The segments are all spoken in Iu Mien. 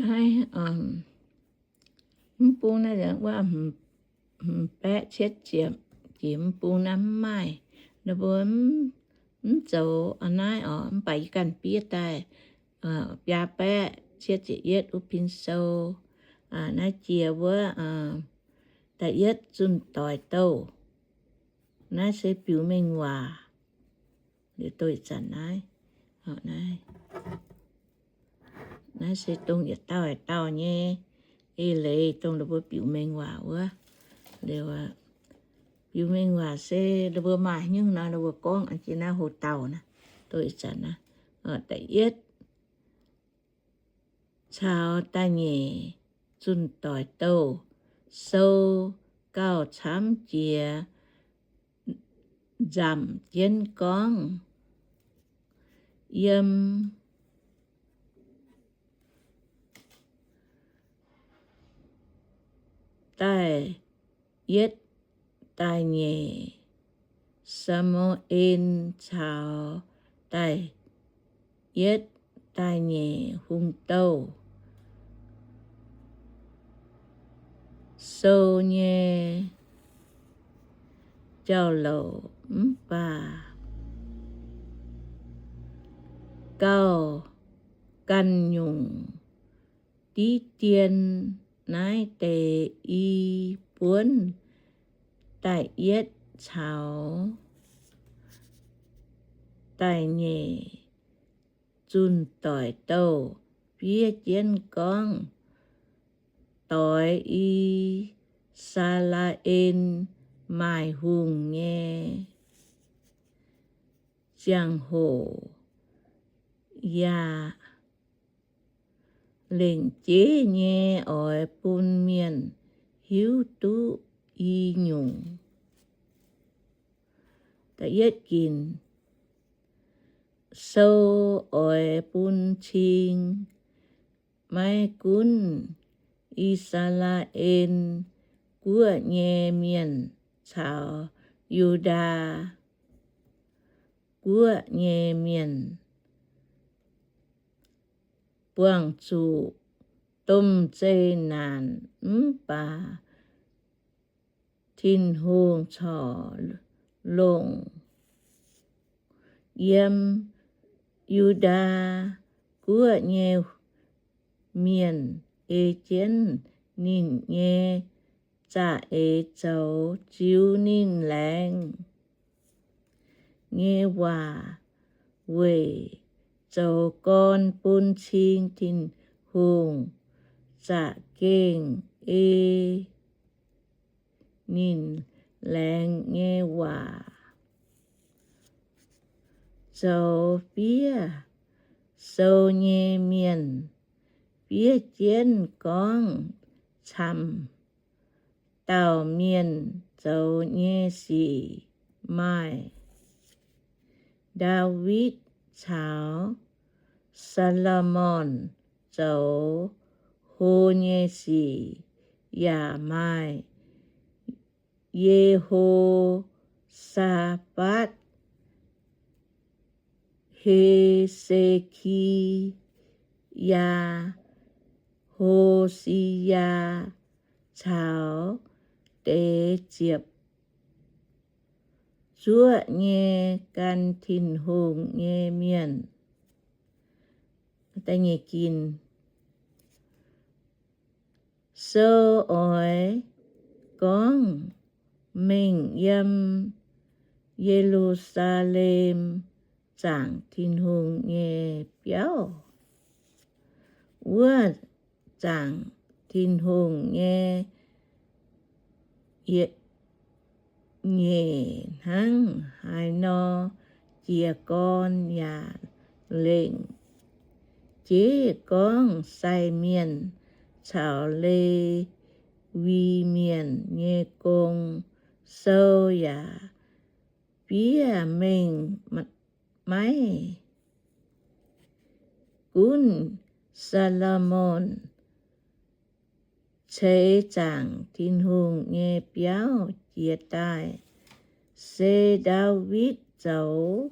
Naaiv, mv bung naaiv wuov hmz baeqv cietv ziepc, jiex mv bung naaiv mv maaih, ninh mbuo mv zoux naaiv oc. Mv baac yie ganh fiev daaih biaa baeqv cietv ziepc yietv wuov pin sou. Naaiv jiex wuov da'yietv zunh doic douh. Naaiv se biux mengh waac. Liuz doix zanc naaiv, naaiv se dongh yietc dauh yietc dauh nyei eix leiz dongh ninh mbuo biux mengh waac wuov. Liuz biux mengh waac se ninh mbuo maaih nyungc nor ninh mbuo gorngv jiex naaiv ho dauh naaiv, doix zanc naaiv. Da'yietv caux da'nyeic zunh doic douh sou gauh camv jiex nzamc jienv gorngv, yiem da'yietv da'nyeic Saa^mu^en caux da'yietv da'nyeic Hungh Douh sou nyei jauv-louc. Mv baac gauh ganh nyungc diqv dien naaiv deix i buonv da'yietv caux da'nyeic zunh doic douh fiev jienv gorngv, doix I^saa^laa^en maaih hungh nyei ziangh hoc yaac lengc jeiv nyei oix bun mienh hiuv duqv i nyungc. Da'yietv ginc, sou oix bun cing maiv gunv I^saa^laa^en Guoqv nyei mienh caux Yu^ndaa Guoqv nyei mienh buangh zuqc domh zeqc naanc, mv baac Tin-Hungh corc longc yiem Yu^ndaa Guoqv nyei mienh ei jienv ninh nyei za'eix zoux ziux ninh laengz nyei waac weic zoux gorn bun cing Tin-Hungh za'gengh ei ninh laengz nyei waac zoux fiev sou nyei mienh fiev jienv gorngv camv dauh mienh zoux nyei sic maaih Ndaawitv caux Saa^lo^morn zoux hlo nyei sic, yaac maaih Ye^ho^saa^fatv, He^se^ki^yaa, Ho^si^yaa caux deix ziepc zuoqv nyei gan Tin-Hungh nyei mienh. Sou oix gorngv mengh yiem Ye^lu^saa^lem zaangc Tin-Hungh nyei biauv. Wuov zaangc Tin-Hungh nyei nyeic hnangv haaix nor jiez gorn yaac lengc jeiv gorngv sai mienh caux Le^wi Mienh nyei gong, sou yaac fiev mengh maiv gunv Saa^lo^morn ceix zaangc Tin-Hungh nyei biauv jiez daaih, se Ndaawitv zoux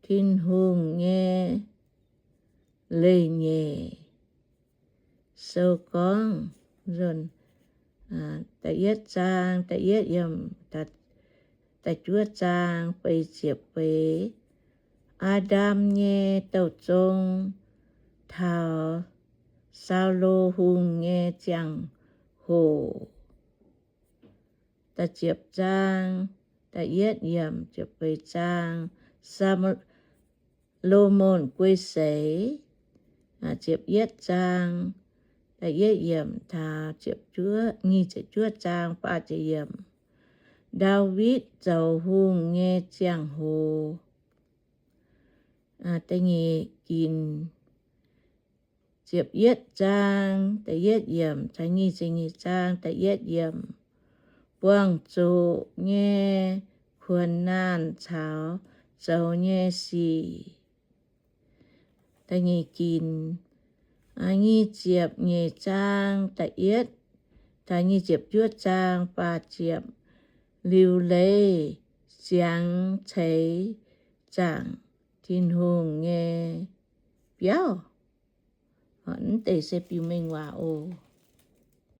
Tin-Hungh nyei leiz-nyeic. sou gorngv, da'yietv zaang, da'yietv yiemc, da'juov zaang, feix ziepc feix. Aa^ndam nyei douh zong taux Saulo Hungh nyei ziangh hoc. Da'ziepc zaang, da'yietv yiemc, ziepc feix zaang, Saa^lo^morn guei seix. Ziepc yietv zaang, da'yietv yiemc taux nyic ziepc juov zaang, faah ziepc yiemc. Ndaawitv zoux hungh nyei ziangh hoc. Da'nyeic ginc, ziepc yietv zaang, da'yietv yiemc caux nyic ziepc nyeic zaang, da'yietv yiemc. Buangh zuqc nyei kuonx naanh caux zoux nyei sic. Da'nyeic ginc, nyic ziepc nyeic zaang, da'yietv taux nyic ziepc juov zaang, faah ziepc. Liuc leiz ziangx ceix zaangc Tin-Hungh nyei biauv. Mv deix se biux mengh waac oc.